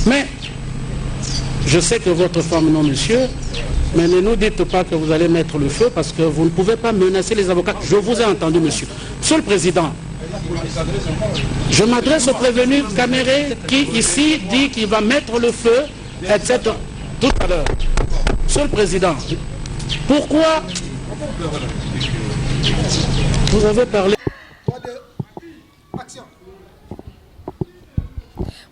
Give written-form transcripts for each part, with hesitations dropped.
Mais, je sais que votre femme, non, monsieur, mais ne nous dites pas que vous allez mettre le feu parce que vous ne pouvez pas menacer les avocats. Je vous ai entendu, monsieur. Monsieur le Président, je m'adresse au prévenu Kamerhe qui ici dit qu'il va mettre le feu, etc. Tout à l'heure. Monsieur le Président, pourquoi vous avez parlé...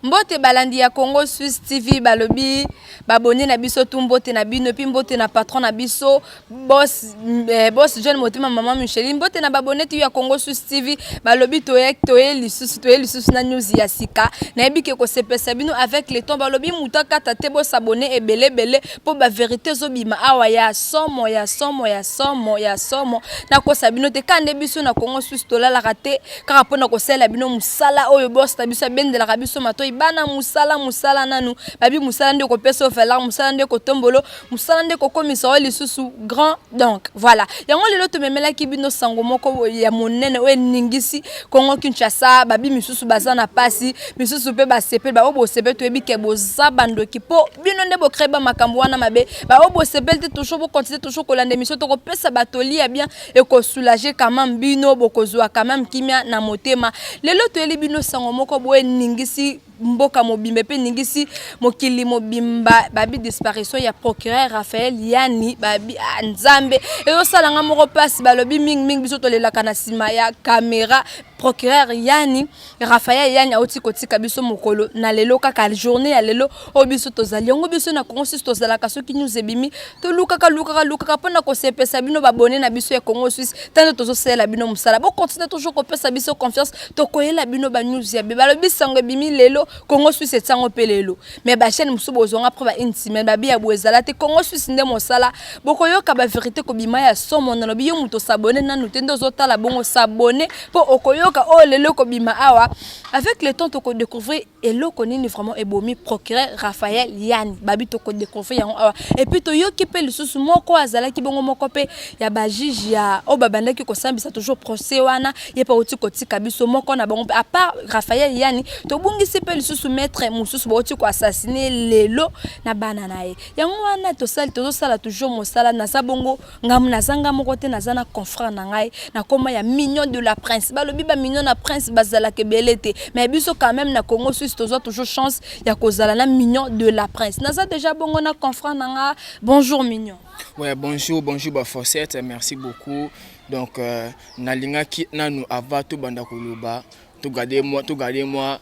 Mbote balandi ya Congo Suisse TV balobi babone na biso tu mbote na bino epi mbote na patron na biso boss eh, boss John Motema maman Micheline mbote na babone tu ya Congo Suisse TV balobi toye toye lisusu toye lisusu na news ya sika nayebi ke kosepesa bino avec le temps balobi moto akata te bosabone ebele ebele mpo ba verite ezobima awa ya somo ya somo ya somo ya somo nakosa bino te kaka nde biso na Congo Suisse tolalaka te kaka mpo na kosalela bino mosala oyo boss na biso abendelaka biso matoi bana mosala mosala nanu babi mosala nde kopesa yo valeur mosala nde kotombolo mosala nde kokomisa yo lisusu grand donc voilà yango lelo tomemelaki bino sango moko ya monene oyo eningisi Congo Kinshasa babi misusu baza na pasi misusu mpe basepeli baoyo bosepeli toyebi ke boza bandoki mpo bino nde bocree ba makambo wana mabe baoyo bosepeli te toujours bocontinue toujours kolanda émission tokopesa batoli ya bien eko soulager quand même bino bokozwa quand même kimia na motema lelo toyeli bino sango moko boye eningisi mboka mobimba mpe eningisi mokili mobimba babi disparition ya procureur Raphaël Yani babi ah, nzambe ezosala nga moko mpasi balobi mingi mingi biso tolelaka na nsima ya kamera procureur Yani Raphaël Yani auti kotika biso mokolo na lelo kaka journée ya lelo oyo biso tozali yango biso na Congo Suisse tozalaka soki news ebimi tolukaka lukaka lukaka mpona kosepesa bino babone na biso ya Congo Suisse tanto tozosalela bino mosala bo continue toujours kopesa biso confiance tokoyela bino ba news ya be balobi sango ebimi lelo Congo Suisse etiango mpe lelo mais ba chaîne mosusu bozwanga après ba une semaine babi ya boye ezala te Congo Suisse nde mosala bokoyoka ba verité kobima ya somo nalobi yo moto osabone nanu te nde ozotala bongo sabone mpo okoyoka oyo lelo ekobima awa avec le temps tokodécouvrir eloko nini vraiment ebomi procureur Raphaël Yani babi tokodécouvrir yango awa et puis toyoki mpe lisusu moko azalaki bongo moko mpe ya bajuge ya oyo babandaki kosambisa toujours procès wana ye mpe auti kotika biso moko na bango mpe à part Raphaël Yani tobungisi mpe lisusu maître mosusu bauti koassassine lelo na bana na ye yango wana tosali tozosala toujours mosala naza bongo ngambo naza nga moko te naza na confrère na ngai na koma ya mignon de la prince balobi ba mignon na prince bazalaka ebele te mais biso quand même na Congo Suisse tozwa toujours chance ya kozala na mignon de la prince naza déjà bongo na confrère na nga bonjour mignon. Ouais, bonjour, bonjour ba Fossette, merci beaucoup. Donc euh, nalingaki nanu avant tobanda koloba, to garder moi, to garder moi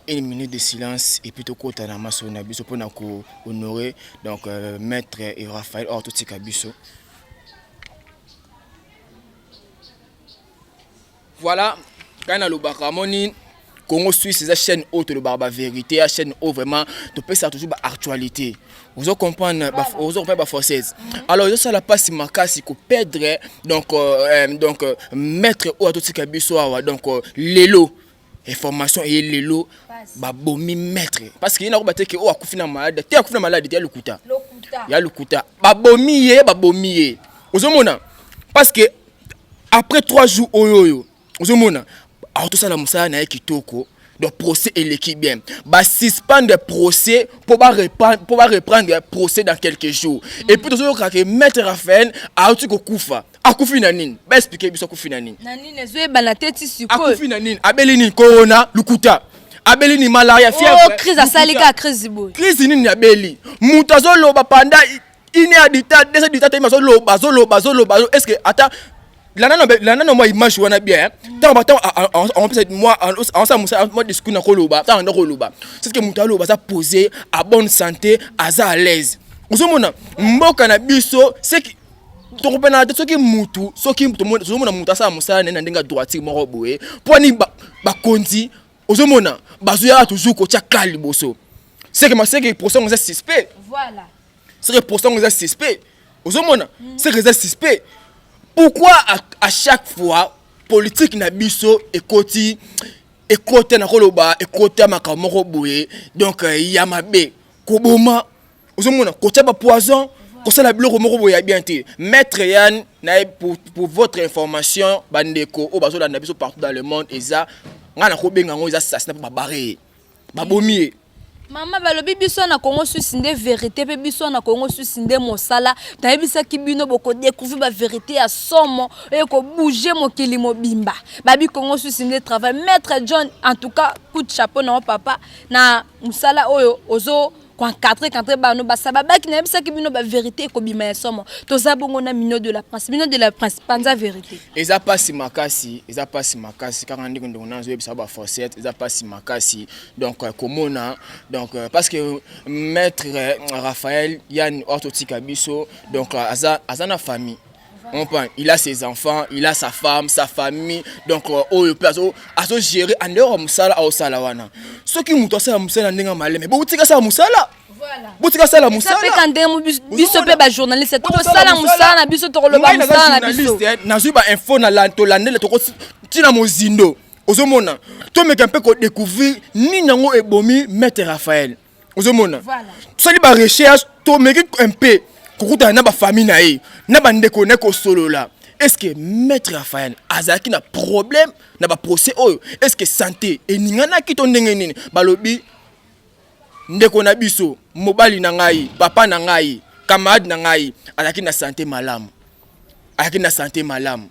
une minute de silence et puis tokota na masolo na biso mpona ko honorer donc euh, maître et Raphaël or totika biso. Voilà, quand nalobaka amoni Congo Suisse eza chaîne oyo tolobaka ba vérité ya chaîne oyo vraiment topesaka toujours ba actualité ozo comprendre ba ozo comprendre ba française alors ezosala mpasi makasi koperdre donc euh, donc euh, maître oyo atotika biso awa donc euh, lelo information eye lelo babomi maître parce que ye nakoba te ke oyo akufi na malade te akufi na malade te ya lokuta ya lokuta babomi ye babomi ye ozomona parce que après 3 jours oyo oyo ozomona akotosala mosala na ye kitoko donc procès eleki bien basuspendre procès mpo bareprendre procès dans quelques jours mm. et puis tozoyoka ke maître Raphaël auti kokufa akufi na nini baexplike biso akufi na nini na nini ezoyebana te ti sikoyo akufi na nini abeli nini corona lukuta abeli nini malaria fièvre oh, crise asali kaka crise boye crise nini abeli moto azoloba pendant une heure du temps 2 heures du temps telema azoloba azoloba azoloba est ce que ata landa na mwa image wana bien ntango batango aopesa mwa aosala mosala mwa discours na koloba ntango anda koloba c'est que moto aloba aza posé à bonne santé aza à l'aise ozomona mboka na biso seki tokopena te soki mutu soki tozomona mutu asala mosala naye na ndenge ya droiture moko boye mpo ani bakonzi ozomona bazoyaka toujours kotya ka liboso seke maseke procès yango eza suspect voilà. Seke procès yango eza suspect ozomona seke eza suspect pourquoi à chaque fois politique na biso ekoti ekota na koloba ekota makambo moko boye donc ya mabe koboma ozomona kotia ba poison kosala biloko moko boye ya bien te maître Yann na pour votre information bandeko oyo bazolanda biso partout dans le monde eza ngai nakobenga yango eza assassinat mpo babare ye babomi ye. Mama balobi biso na Congo Suisse nde verite pe biso na Congo Suisse nde mosala. Nayebisaki bino boko découvrir ba verite ya somo oyo ko bouger mokili mobimba. Babi Congo Suisse nde travail. Maître John en tout cas coup de chapeau na papa na mosala oyo ozo ko encadrer cadrer bano basaba baki nayebisaki bino ba verite ekobima ya somo. Toza bongo na Mino de la Prince. Mino de la Prince panza verite. Eza pasi makasi, eza pasi makasi kaka ndenge ndeko nazo yebisa ba fossette, eza pasi makasi. Donc euh, komona donc euh, parce que maître euh, Raphaël Yann ortotika biso donc aza aza na famille. On prend, il a ses enfants, il a sa femme, sa famille. Donc, oyo pe azo azo gérer en dehors musala aosala wana. Soki mutu asala musala ndenge maleme, bo tika sala musala. Botika sala musala. Eza pe ndenge biso pe ba journaliste tokosala musala na biso tokoloba musala na biso. Nazui ba info na la tolandele toko tina mozindo. Ozomona tomeka mpe kodécouvrir nini yango ebomi maître Raphaël. Ozomona tosali ba recherche tomeki un peu kokutana na bafamille na ye na bandeko na ye kosolola. Est ce que maître Raphaël azalaki na problème na baprocès oyo? Est ce que santé eninganaki to ndenge nini? Balobi ndeko na biso, mobali na ngai, papa na ngai, camarade na ngai azalaki na santé malamu, azalaki na santé malamu.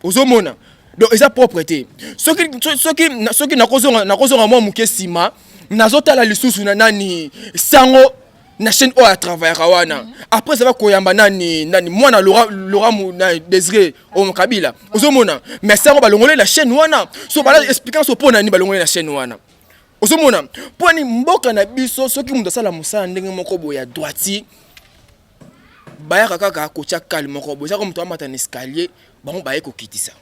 Ozomona donc eza propre te. Soki soki soki nakozonga nakozonga mwa moke nsima, nazotala lisusu na nani sango na chaîne oyo atravaillaka wana. Après ça va koyamba nani nani mwana Laura Laura na Désiré oyo Kabila. Ozomona mais sango balongole na chaîne wana, so bala expliquer so pona nini balongole na chaîne wana. Ozomona mpo nini mboka na biso soki moto asala mosala ndenge moko boye ya droiti, bayaka kaka kotia kale moko boye. Ezaka moto amata na escalier, bango baye kokitisa.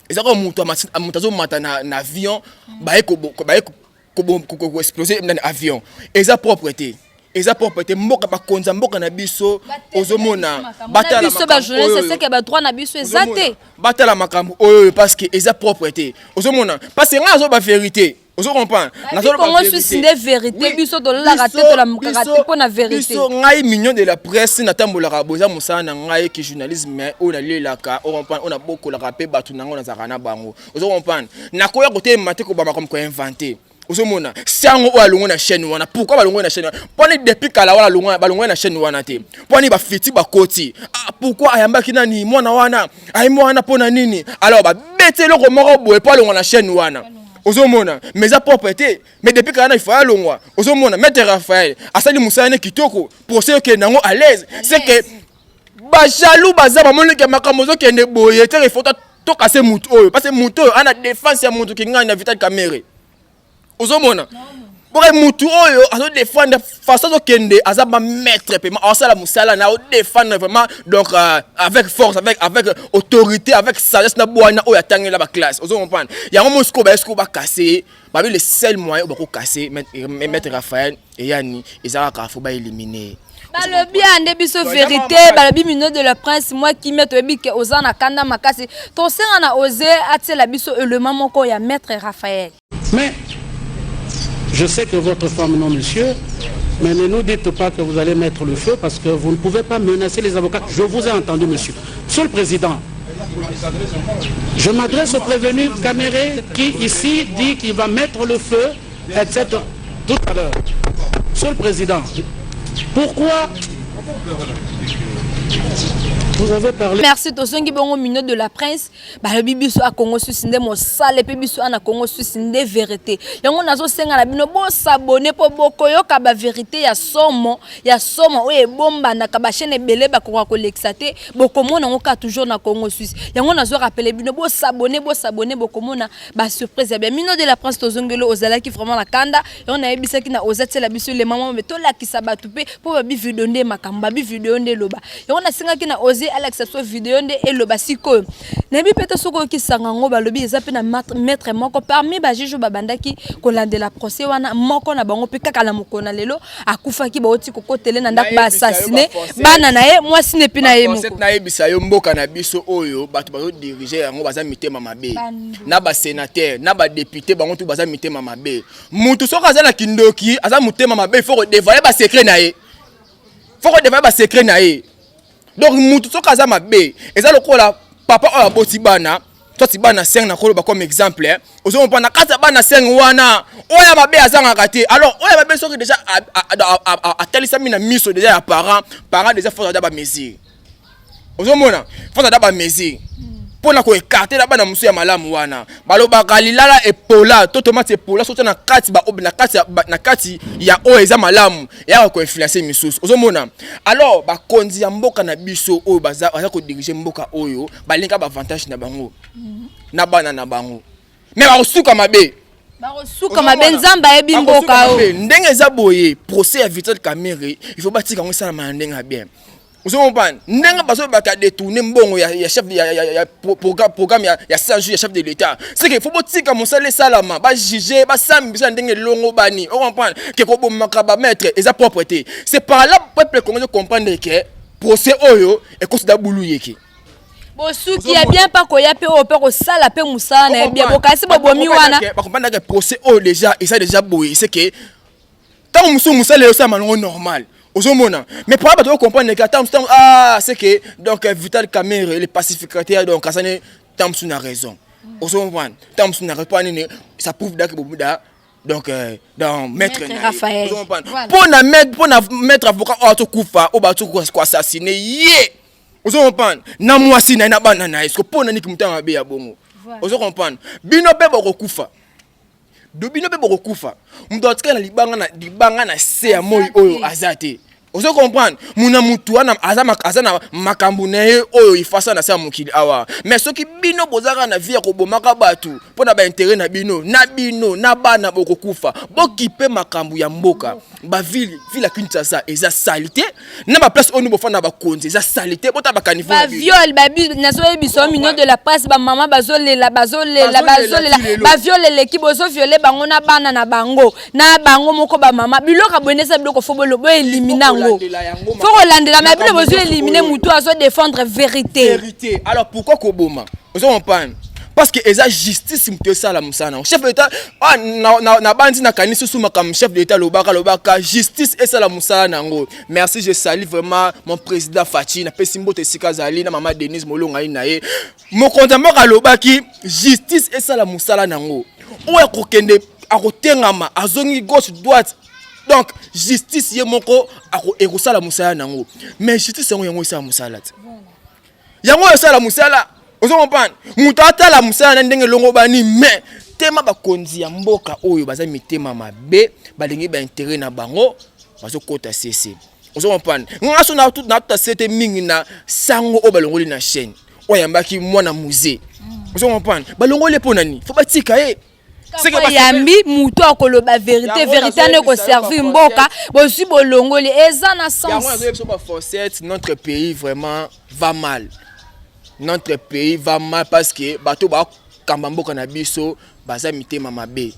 Ezaka moto moto azomata na avion, baye koexplose nani avion. Eza propre te, eza propre te. Mboka bakonza mboka na biso, ozomona batala biso ba journaliste seke ba droit na biso eza te. Batala makambo oyo parce que eza propre te. Ozomona parce que ngai azoba vérité. Ozo comprendre? Congo Suisse nde vérité, biso tolalaka te, tolamukaka te mpo na vérité. Biso ngai mignon de la presse natambolaka boye, eza mosala na ngai ki journalisme oyo nalelaka, o comprendre, oyo nabokolaka mpe bato na ngai nazalaka na bango. Ozo comprendre? Nakoya kotelema te kobamba comme koinvente. Ozomona sango oyo alongwe na chaîne wana, pourquoi balongwe na chaîne wana? Mponi depuis kala wana alongwe, balongwe na chaîne wana te. Mponi bafiti bakoti, ah, pourquoi ayambaki nani mwana wana, ayembi wana mpona nini? Alors babeti eloko moko boye mpo alongwa na chaîne wana. Ozomona mais eza propre te. Mais depuis kala na il faut alongwa. Ozomona maître Raphaël asali mosala ne kitoko, procès okende yango à l'aise. C'est que bajaloux baza bamoniki ya makambo ozokende boye te, il faut tokase mutu oyo parce que mutu oyo ana défense ya mutu kingani na Vital Kamerhe. Ozomona boka mutu oyo azodefendre façon azokende, aza ba maître pema asala mosala na odefendre vraiment donc avec force, avec autorité, avec sagesse na bwana oyo atangela ba classe. Ozo comprendre yango mo sikoyo baye sikoyo bakase babi le seul moyen oyo bakokase maître Raphaël eyani eza kaka fo baéliminer. Balobi ande biso vérité, balobi mino de la prince mwa kimia, toyebi ke oza na kanda makasi. Tosenga na ose atiela biso élément moko ya maître Raphaël. Mais je sais que votre femme, non monsieur, mais ne nous dites pas que vous allez mettre le feu parce que vous ne pouvez pas menacer les avocats. Je vous ai entendu, monsieur. Monsieur le Président, je m'adresse au prévenu Kamerhe qui ici dit qu'il va mettre le feu, etc. Tout à l'heure. Monsieur le Président, pourquoi vous avez parlé? Merci, tozongi bongo mino de la prince. Balobi biso a Congo Suisse nde mosala pe biso ana Congo Suisse nde vérité. Yango nazosenga na bino bosabone po bokoyoka ba vérité ya somo, ya somo oyo ebombanaka ba chaîne ebele bakoka kolekisa te, bokomona yango kaka toujours na Congo Suisse. Yango nazo rappeler bino bosabone, bosabone, bokomona ba surprise ya bien. Mino de la prince, tozongelo ozalaki vraiment na kanda. Yango nayebisaki na ozatiela biso le mama me tolakisa bato pe po babi video nde makambo, babi video nde eloba. Yango nasengaki na oze alakisa biso video nde eloba. Sikoyo nayebi pe te soki oyokisanga yango, balobi eza pe na maître moko parmi ba juge oyo babandaki kolandela procès wana, moko na bango pe kaka na mokolo na lelo akufaki, bauti kokotele na ndako, baassassine bana na ye, mwasi ne pe na ye moko. Nayebisa yo mboka na biso oyo bato bazodirige yango baza mitema mabe, na basénateur na badéputé, bango tu baza mitema mabe. Mutu soki aza na kindoki, aza motema mabe, il faut kodévoiler basecret na ye, faut kodévoiler basecret na ye. Donc mutu soki aza mabe, eza lokola papa oyo aboti bana. Toi bana 5, nakoloba comme exemple, eh. Ozomona na kati ya bana 5 wana, oyo ya mabe azangaka te. Alors oyo ya mabe, soki déjà atalisami na miso déjà ya parent, parent déjà faut aza bamesure. Ozomona, faut aza bamesure mpona koécarter na bana mosusu ya malamu wana. Balobaka lilala epola to tomate epola, soki na kati na kati ya oyo eza malamu, eyaka koinfluencer misusu. Ozomona, alors bakonzi ya mboka na biso oyo baza kodiriger mboka oyo, balinga baavantage na bango na bana na bango, mais bakosuka mabe. Bakosuka mabe, Nzambe ayebi mboka oyo. Ndenge eza boye, procès ya Vital Kamerhe, il faut batika yango esalama na ndenge ya bien. Ozomopana ndenge bazolobaka détourner mbongo ya chef ya programme ya 100 jours ya chef de l'État, c'est que faut botika mosala esalama, bajuge, basambisa na ndenge elongo bani. Ocomprendre ke kobomaka bamaître eza propre te. C'est par là peuple congolais comprendre ke procès oyo ekosida bulu yeke. Bosuki ya bien mpa koya mpe oyo mpe kosala mpe mosala na ye bien, bokasi bobomi wana. Bacomprendre ke procès oyo déjà eza déjà boye, c'est que ntango mosusu mosala eyosalama nango normal. Ozomona, mais pour bato comprendre que ata mosusu, ah, c'est que donc Vital Kamerhe le pacificateur, donc asani ntango mosusu na raison. Ozomona, ntango mosusu na raison mpo nini? Ça prouve dake bobuda donc dans maître Raphaël. Mpo na maître avocat oyo atokufa, oyo bato koassassiner ye, ozo comprendre, na mwasi na ye na bana na ye. Siko mpo na niki motema mabe ya bongo? Ozo comprendre, bino mpe bokokufa, do bino mpe bokokufa. Moto atikali na libanga na libanga na se ya moi oyo aza te. Ozo comprendre, muna mutu wana aza na makambo na ye oyo ifasa na se ya mokili awa. Mais soki bino bozaka na vie ya kobomaka bato mpo na baintérêt na bino, na bino na bana bokokufa. Bokipe makambo ya mboka. Baville, ville ya Kinshasa eza sali te, na baplace oyo bofanda bakonzi eza sali te. Bota bacaniveau. Baviol, babi nazoyebisa yo, mino de la presse, bamama bazolela, bazolela, bazolela. Baviol eleki, bozovioler bango na bana na bango, na bango moko bamama. Biloko ya boye eza biloko faut boéliminer yango, faut kolandela. Ma bino bozo éliminer motu azodéfendre vérité. Vérité. Alors pourquoi koboma? Ozo comprendre, parce que eza justice moto esala mosala nango. Chef de l'État, ah, na bandi nakanisi susu makambo chef de l'État alobaka, alobaka justice esala mosala nango. Merci, je salue vraiment mon président Fatshi, napesi mbote esika azali, na mama Denise Molongai na ye. Mokonzi ya mboka alobaki justice esala mosala nango, oyo akokende akotengama, azongi gauche, droite. Donc justice ye moko ekosala mosala nango. Mais justice yango, yango esala mosala te, yango oyo esala mosala. Ozo comprendre, moto atala mosala na ndenge elongo bani. Mais tema bakonzi ya mboka oyo baza mitema mabe, balingi baintérêt na bango, bazokɔta sese. Ozo comprendre, nga so natuta sete mingi na sango oyo balongoli na chaîne oyo ayambaki mwana musée. Ozo comprendre, balongoli mpo nani? Faut batika ye. Yambi motu akoloba vérité, vérité wana ekoservir mboka. Bozwi, bolongoli, eza na sens. Yango baforcette. Notre pays vraiment va mal, notre pays va mal, parce que bato bakamba mboka na biso baza mitema mabe,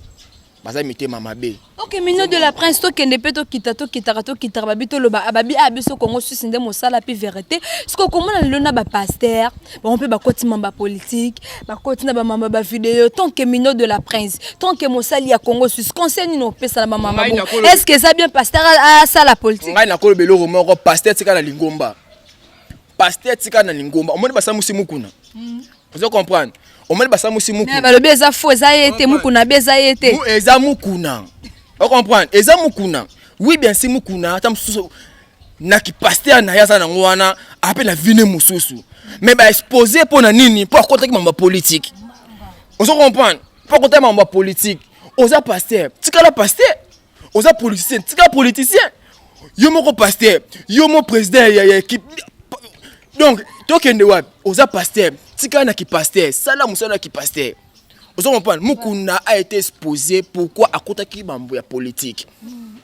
baza mitema mabe. Ok, mino de la prince, tokende mpe tokita, tokitaka, tokitaka. Babi toloba, babi a biso Congo Suisse nde mosala mpe vérité. Soki okomona lelo na bapaster bango mpe bakoti mamba politique, bakoti na bamamba bavideo. Tant que mino de la prince, tant que mosali ya Congo Suisse, conseil nini opesa na bamamba? Bon, est ce que eza bien paster asala politique? Ngai nakoloba eloko moko: paster tika na lingomba, paster tika na lingomba. Omoni basamusi Mukuna, ozo comprendre, omoni basamusi Mukuna. Balobi eza faux, eza ye te. Mukuna be eza ye te. Eza Mukuna, ocomprendre, eza Mukuna. Oui, bien si Mukuna ata mosusu na kipaster na ye aza nango wana, ape na vine mosusu, mais baexpose mpo na nini? Mpo akotaki mambo ya politique. Ozo comprendre, mpo akotaki mambo ya politique. Oza paster, tikala paster. Oza politicien, tika politicien. Yo moko paster, yo mo président ya équipe, donc tokende wapi? Oza paster, tikala na kipaster, sala mosala na kipaster. Ozo comprendre, Mukuna a été exposé pourquoi? Akotaki mambo ya politique.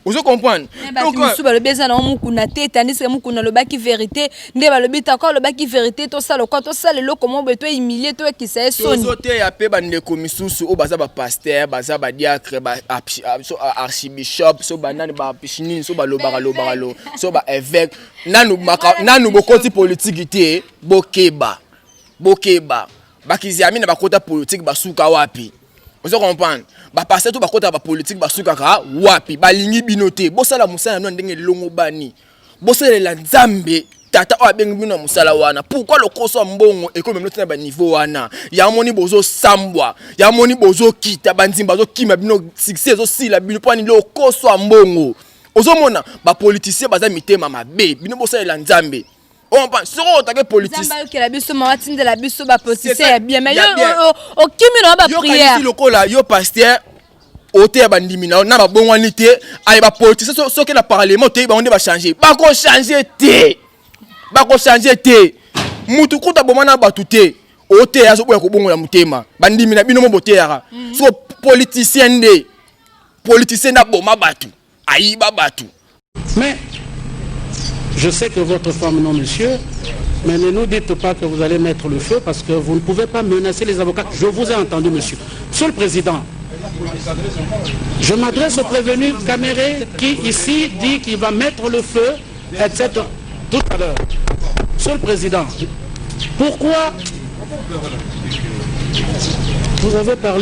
Ozo comprendre? Bato mosusu balobi eza nango Mukuna te, tandis que Mukuna alobaki vérité. Nde balobi tako alobaki vérité, tosala okwa, tosala eloko moko boye, tohumilie, toyekisa ye soni. Tozoteya mpe bandeko misusu oyo baza bapaster, baza badiacre, archibishop, so banani, nini, so balobaka lobaka lo, so baévêque, nanu nanu bokoti politiki te, bokeba, bokeba. Bakiziami na bakota politike, basuka wapi? Ozo comprendre, bapaster to bakota bapolitike, basukaka wapi? Balingi bino te. Bosala mosala na ndenge elongo bani, bosalela Nzambe. Tata oyo abengi bino na mosala wana, pourquoi lokoso ya mbongo ekomi bino tina baniveau wana? Yamoni bozosambwa, yamoni bozokita, bandimi bazokima bino, succès ezosila bino. Mpo ani lokoso ya mbongo? Ozomona bapoliticien baza mitema mabe. Bino bosalela Nzambe, soki otake politicien. Nzambe ayokela biso mawa, atindela biso bapoliticien ya bien. Mais yo okimi na baprière. Lokola yo pasteur, oteya bandimi na yo na babongwani te. Aye, bapoliticien soki na parlement oteyi bango nde bachange, bakochange te, bakochange te. Mutu kuta boma na bato te, oteya, azoboya kobongola motema. Bandimi na bino mo boteyaka, soko politicien nde, politicien nde aboma bato, ayiba bato. Mais je sais que votre femme, non, monsieur, mais ne nous dites pas que vous allez mettre le feu parce que vous ne pouvez pas menacer les avocats. Je vous ai entendu, monsieur. Monsieur le Président, je m'adresse au prévenu Kamerhe qui ici dit qu'il va mettre le feu, etc. Tout à l'heure. Monsieur le Président, pourquoi vous avez parlé